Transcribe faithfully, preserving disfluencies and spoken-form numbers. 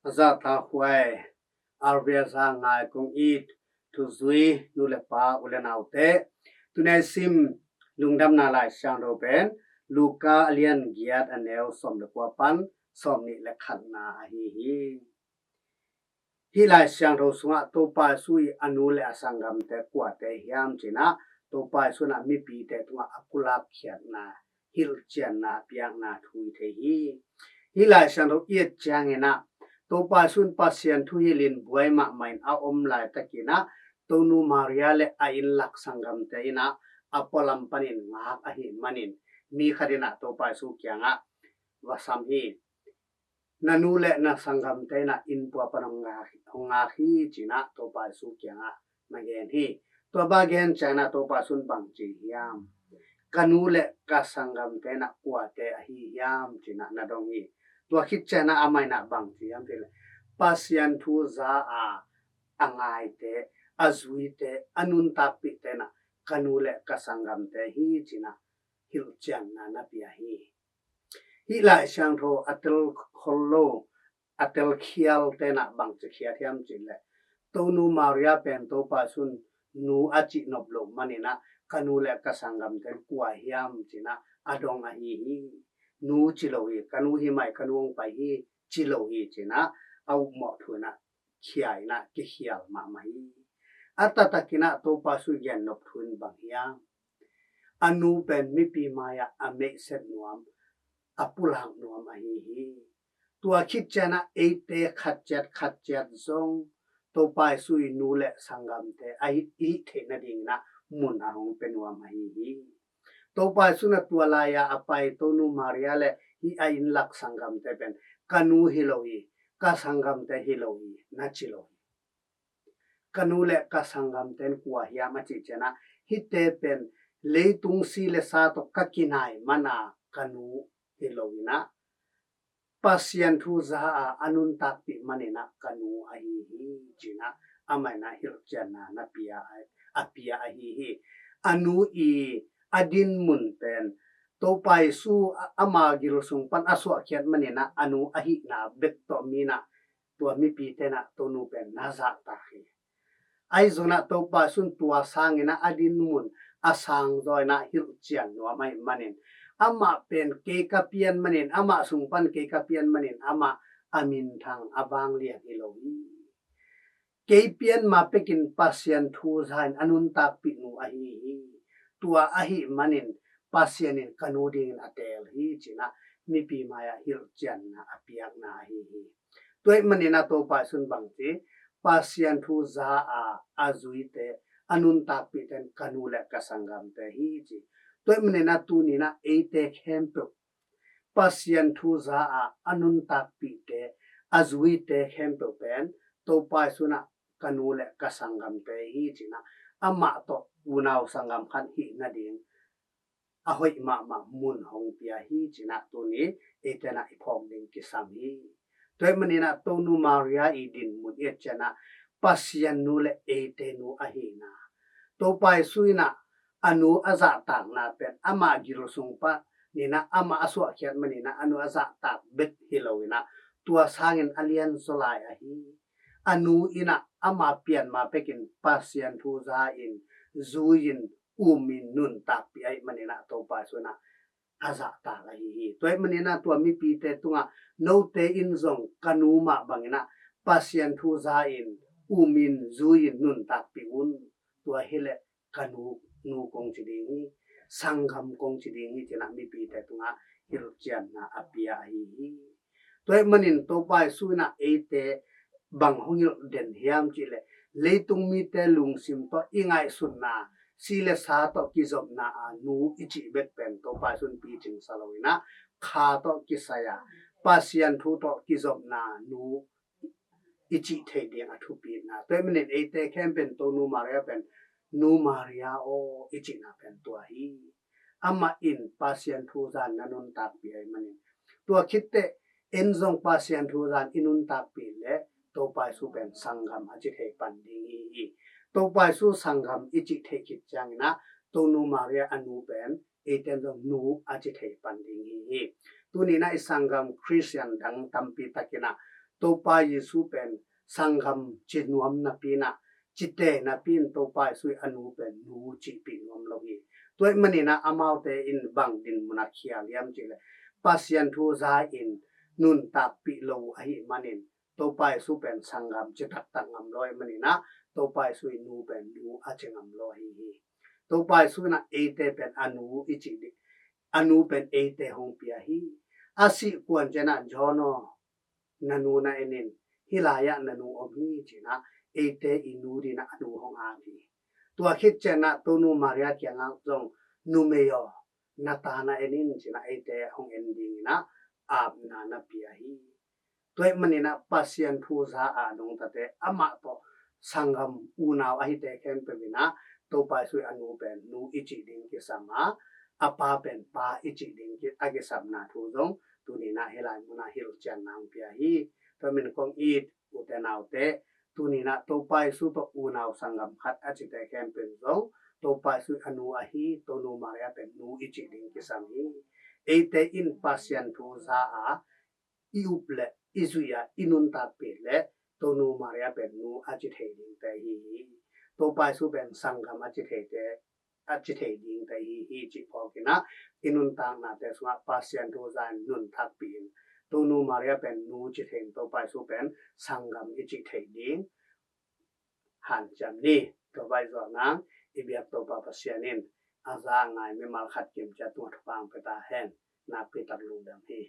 A zahtakhuai, a viaza ngai kong it thuzui nu le pa u le naute, tuni a i sim lungdamna Lai Siangtho pen Luka a lian giat, a neu sawm le kua pan sawm nih le khatna ahi hi. Hih Lai Siangtho sungah Topa Jesu i a nu le a sanggamte kuate hiam cinah Topa Jesu inah mipite tungah a kulak khiatna, hilhcianna a piakna thu i thei hi. Hih Lai Siangtho i et cianginah Topa Jesu in Pasian thuhilhin buai mahmah in a om laitakinah Tonu Maria le a innlak sanggamte inah a pualam panin ngak ahih manin mi khat inah Topa Jesu kiangah va sam hi. Na nu le na sanggamte inah inn pua pan hong ngak, hong ngak hi cinah Topa Jesu kiangah na gen hi. Tua bang gen cianginah Topa Jesu in bang ci hiam? Ka nu le ka sanggamte inah kuate ahi hiam cinah na dong hi. Tua khit cianah amah inah bang ci hiam cih leh Pasian thu za a a ngaite, a zuite, a nuntakpihte inah ka nu le ka sanggamte hi cinah hilhcianna na pia hi. Hih Lai Siangtho a telkhol lo, a telkhial tenah bang ci khiat hiam cih leh Tonu Maria pen Topa Jesu in nu a cih nop loh maninah ka nu le ka sanggamte in kua hiam cinah a dong ahi hi. Nu ci lo hi, ka nu hi mai, ka nu hong pai hi ci lo hi cinah a upmawh thu inah khia inah kikhial mahmah hi. A taktakinah Topa Jesu i gen nop thu in bang hiam? A nu pen mipi mai-ah a meihset nuam, a pulak nuam ahi hi. Tua khit cianah eite khat ciat khat ciat zong Topa Jesu i nu le sanggamte a i hih theih nadinginah mun a hong pia nuam ahi hi. Topa Jesu inah tua lai-a a pai Tonu Maria le hih a innlak sanggamte pen ka nu hi lo hi, ka sanggamte hi lo hi na ci lo hi. Ka nu le ka sanggamte in kua hiam a cih cianah hihte pen leitung si le sa tawh ka kinai mana ka nu hi lo inah Pasian thu za a a nuntakpih maninah ka nu ahi hi cinah amah inah hilhcianna na pia, a pia ahi hi. A nu i a dinmun pen Topa Jesu a, ama gil sung pan a suahkhiat maninah a nu ahihna bek tawh minah tua mipite inah Tonu pen na zahtak hi. Ahi zonah Topa Jesu in tua sanginah a dinmun a sangzaw inah hilhcian nuam ahih manin amah pen kei ka pian manin, amah sung pan kei ka pian manin amah a minthang a vanglian hi lo hi. Kei pian ma pekin Pasian thu za in a nuntakpih nu ahi hi. Tua ahih manin Pasian in ka nu dingin a teel hi cinah mipi mai-ah hilhcianna a piakna ahi hi. Tua ahih maninah Topa Jesu in bang ci? Pasian thu za a a zuite, a nuntakpihte in ka nu le ka sanggamte hi ci. Tua ahih maninah tuninah eite khempeuh Pasian thu za a a nuntakpihte, a zuite khempeuh pen Topa Jesu inah ka nu le ka sanggamte hi cinah amah tawh unau sanggam khat hih nading a hoih mahmah mun hong pia hi cinah tuni eite inah i phawk ding kisam hi. Tua ahih maninah Tonu Maria i dinmun i et cianah Pasian nu le eite nu ahihna, Topa Jesu inah a nu a zahtakna pen amah gil sung paninah amah a suahkhiat maninah a nu a zahtak bek hi lo inah tua sangin a lianzaw lai ahi. A nu inah ama pian ma pekin Pasian thu za in, zui in, um in, nuntakpih ahih maninah Topa Jesu inah a zahtak ahi hi. Tua ahih maninah tua mipite tungah note in zong ka nu mah banginah Pasian thu za in, um in, zui in, nuntakpih un. Tua hileh ka nu, nu kong ci ding hi, sanggam kong ci ding hi cinah mipite tungah hilhcianna a pia ahi hi. Tua ahih manin Topa Jesu inah eite bang hong hilh den hiam cih leh leitung mite lungsim tawh i ngaihsutna, si le sa tawh kizopna a nu i cih bek pen Topa Jesu in picing sa lo inah kha tawh kisai a Pasian thu tawh kizopna nu i cih theih ding a thupitna. Tua ahih manin eite khempeuh in Tonu Maria pen Nu Maria aw i cihna pen tua hi. Amah in Pasian thu za in na nuntakpih ahih manin tua khitteh en zong Pasian thu za in i nuntakpih leh Topa Jesu pen sanggam a ci thei pan ding hi. Topa Jesu sanggam i cih theih khit cianginah Tonu Maria a nu pen eiten zong nu a ci thei pan ding hi hi. Tuninah i sanggam Khristian dang tampi takinah Topa Jesu pen sanggam ci nuam napi in ah, cite napi in Topa Jesu i a nu pen nu cihpih nuam lo hi. Tua ahih manin ah amaute in bang dinmun ah khial hiam cih leh, Pasian thu za in nuntakpih lo uh ahih manin, Topa Jesu pen sanggam ci taktak ngam lo ahih manin ah, Topa Jesu i nu pen nu a ci ngam lo ahi hi. Topa Jesu in ah eite pen a nu i cih ding, a nu pen eite hong pia hi. A sih kuan ciang ah, John aw, na nu na en in, hih lai ah na nu om hi, ci-in ah eite i nu ding ah a nu hong ap hi. Tua khit ciang ah Tonu Maria kiangah zong, numei aw, na ta na en in, ci-in ah eite hong en dingin ah apna na pia hi. Tua ahih manin ah Pasian thu za a nungtate, amah tawh sanggam unau ahite khempeuh in ah, Topa Jesu i a nu pen nu i cih ding kisam a, a pa pen pa i cih ding ki, a kisapna thu zong tuni in ah hih lai mun ah hilhcianna hong pia hi. Tua ahih manin kong it ute naute, tuni in ah Topa Jesu tawh unau sanggam khat a cite khempeuh zong Topa Jesu i a nu ahi Tonu Maria pen nu i cih ding kisam hi. Eite in Pasian thu za a, i up leh i zuih a, i nuntakpih leh Tonu Maria pen nu a ci thei dingte hi hi. Topa Jesu pen sanggam a ci theite, a ci thei dingte hi hi, cih phawk in ah i nuntaknate sungah Pasian thu za in nuntakpih in, Tonu Maria pen nu ci thei in, Topa Jesu pen sanggam i cih thei ding hanciam ni. Tua bang zawh nang, i biak Topa Pasian in a za a ngai mimal khat kim ciat tungah thupha hong pia ta hen. Nakpi tak lungdam hi.